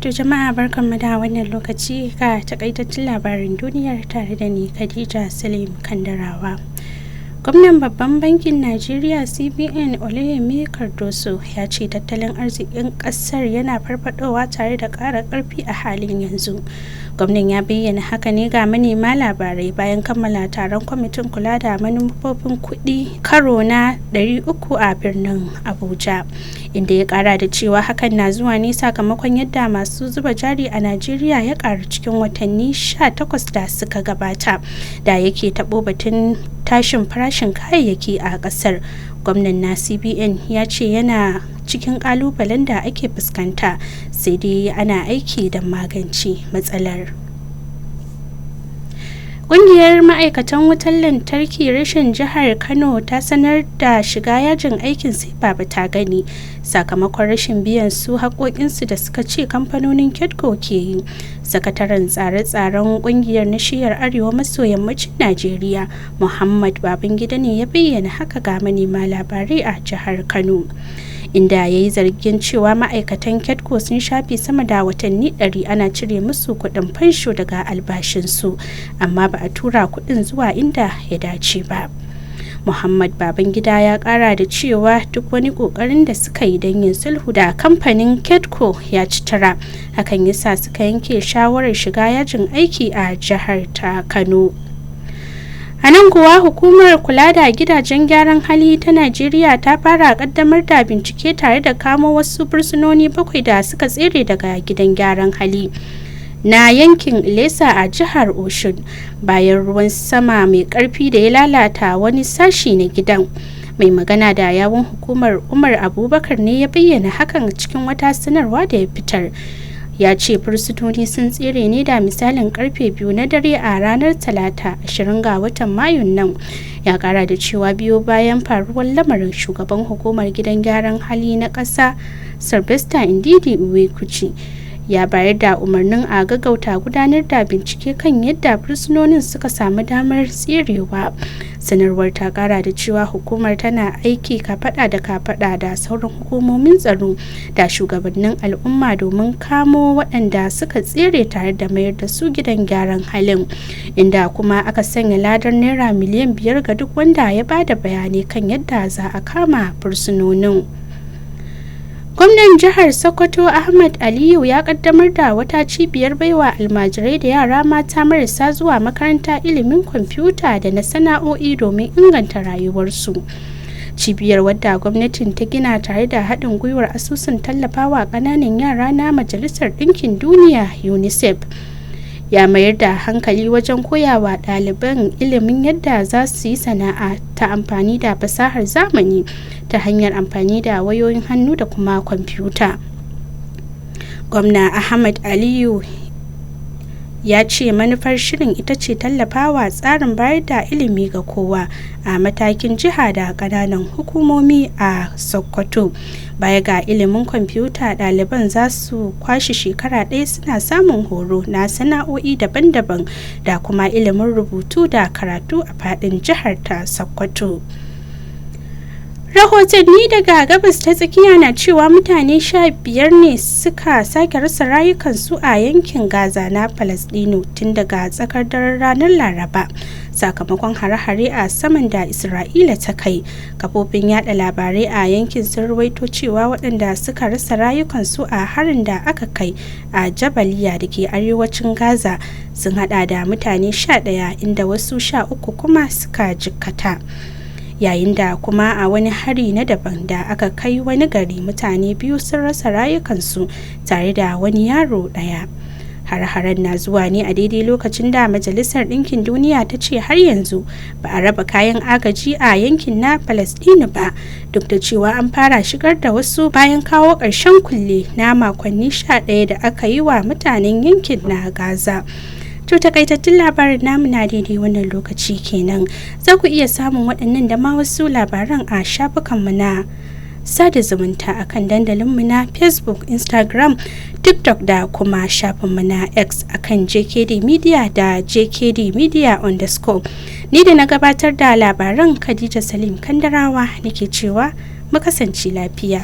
To jama'a, barkanmu da wannan lokaci, ga takaitattun labarin duniyar tare da ni, Khadija Salim Kandarawa. Gwamnan babban bankin Najeriya CBN, Oluyemi Cardoso, ya ce tattalin arzikin kasar yana farfadowa tare da ƙara ƙarfi a halin yanzu. Gwamnan ya bayyana haka ne ga manema labarai bayan kammala taron kwamitin kula da manufofin kuɗi karo na 300 a birnin Abuja, inda ya kara da cewa hakan na zuwa ne sakamakon yadda masu zuba jari a Najeriya ya karu cikin watanni 18 da suka gabata. Da yake taɓo batun tashin farashin kayayyaki a kasar, gwamnan na CBN ya ce yana cikin kalubalen da ake fuskanta, sai dai ana aiki don magance matsalar. Ƙungiyar ma'aikatan wutar lantarki reshen jihar Kano ta sanar da shiga yajin aikin sai baba ta gani sakamakon rashin biyan su haƙoƙinsu da suka ce kamfanonin Kedco ke yi. Sakataren tsare-tsaren ƙungiyar na shiyar arewa maso yammacin Najeriya, Muhammad Babangida, ne ya bayyana haka ga manema labarai a jihar Kano, inda ya yi zargin cewa ma'aikatan Kedco sun shafe sama da watanni 100 ana cire musu kuɗin fansho daga albashinsu, amma ba a tura kuɗin zuwa inda ya dace ba. Muhammad Babangida ya kara da cewa duk wani kokarin da suka yi don yin sulhu da kamfanin Kedco ya ci tura, hakan yasa suka yanke shawarar shiga yajin aiki a jihar ta Kano. A nan kuwa, hukumar kula da gidajen gyaran hali ta Najeriya ta fara kaddamar da bincike tare da kamo wasu fursunoni bakwai da suka tsere daga gidan gyaran hali na yankin Ilesa a jihar Oshun bayan ruwan sama mai karfi da ya lalata wani sashi na gidan. Mai magana da yawun hukumar, Umar Abubakar, ne ya bayyana hakan cikin wata sanarwa da ya fitar. Ya ce fursunoni sun tsere ne da misalin karfe 2 na dare a ranar Talata, 20 ga watan Mayun nan. Ya kara da cewa biyo bayan faruwar lamarin, shugaban hukumar gidan gyaran hali na ƙasa, Sylvester Ndidi Iwekuchi, ya bayar da umarnin a gaggauta gudanar da bincike kan yadda fursunonin suka samu damar tserewa. Sanarwar ta kara da cewa hukumar tana aiki kafada da kafada da sauran hukumomin tsaro da shugabannin al'umma domin kamo waɗanda suka tsere tare da mayar da su gidan gyaran halin, inda kuma aka sanya ladar naira miliyan 5 ga duk wanda ya bada bayanai kan yadda za a kama fursunonin. Gwamnan jihar Sokoto, Ahmad Aliyu, ya kaddamar da wata cibiyar baiwa almajirai da yara mata marasa zuwa makaranta ilimin kwamfuta da na sana'o'i domin inganta rayuwarsu. Cibiyar, wadda gwamnatin ta gina tare da haɗin gwiwar asusun tallafawa ƙananan yara na Majalisar Ɗinkin Duniya, UNICEF, ya mayar da hankali wajen koyawa ɗaliban ilimin yadda za su yi sana'a ta amfani da fasahar zamani ta hanyar amfani da wayoyin hannu da kuma kwamfuta. Gwamna Ahmad Aliyu ya ce manufar shirin ita ce tallafawa tsarin bayar da ilimi ga kowa a matakin jiha da ƙananan hukumomi a Sokoto. Baya ga ilimin kwamfuta, ɗaliban za su kwashe shekara ɗaya suna samun horo na sana'o'i daban-daban da kuma ilimin rubutu da karatu a faɗin jihar ta Sokoto. Rahotanni daga Gabas ta Tsakiya na cewa mutane 15 ne suka sake rasa rayukansu a yankin Gaza na Falasdino tun daga tsakar daren ranar Laraba sakamakon hare-hare a saman da Isra'ila ta kai. Kafofin yada labarai a yankin sun ruwaito cewa waɗanda suka rasa rayukansu a harin da aka kai a Jabaliya da ke arewacin Gaza sun hada da mutane 11, inda wasu 13 kuma suka jikkata, yayin da kuma a wani hari na daban da aka kai wani gari, mutane biyu sun rasa rayukansu tare da wani yaro ɗaya. Har-haren na zuwa ne a daidai lokacin da Majalisar Ɗinkin Duniya ta ce har yanzu ba a raba kayan agaji a yankin na Falasɗinu ba, duk da cewa an fara shigar da wasu bayan kawo ƙarshen kulle na makonni 11 da aka yi wa mutanen yankin na Gaza. To, takaitattun labarin namu na daidai wannan lokaci kenan. Za ku iya samun waɗannan da ma wasu labaran a shafukanmu na sada zumunta akan dandalinmu na Facebook, Instagram, TikTok da kuma shafinmu na X akan JKD Media da JKD Media_. Ni da na gabatar da labaran, Khadija Salim Kandarawa, nake cewa mu kasance lafiya.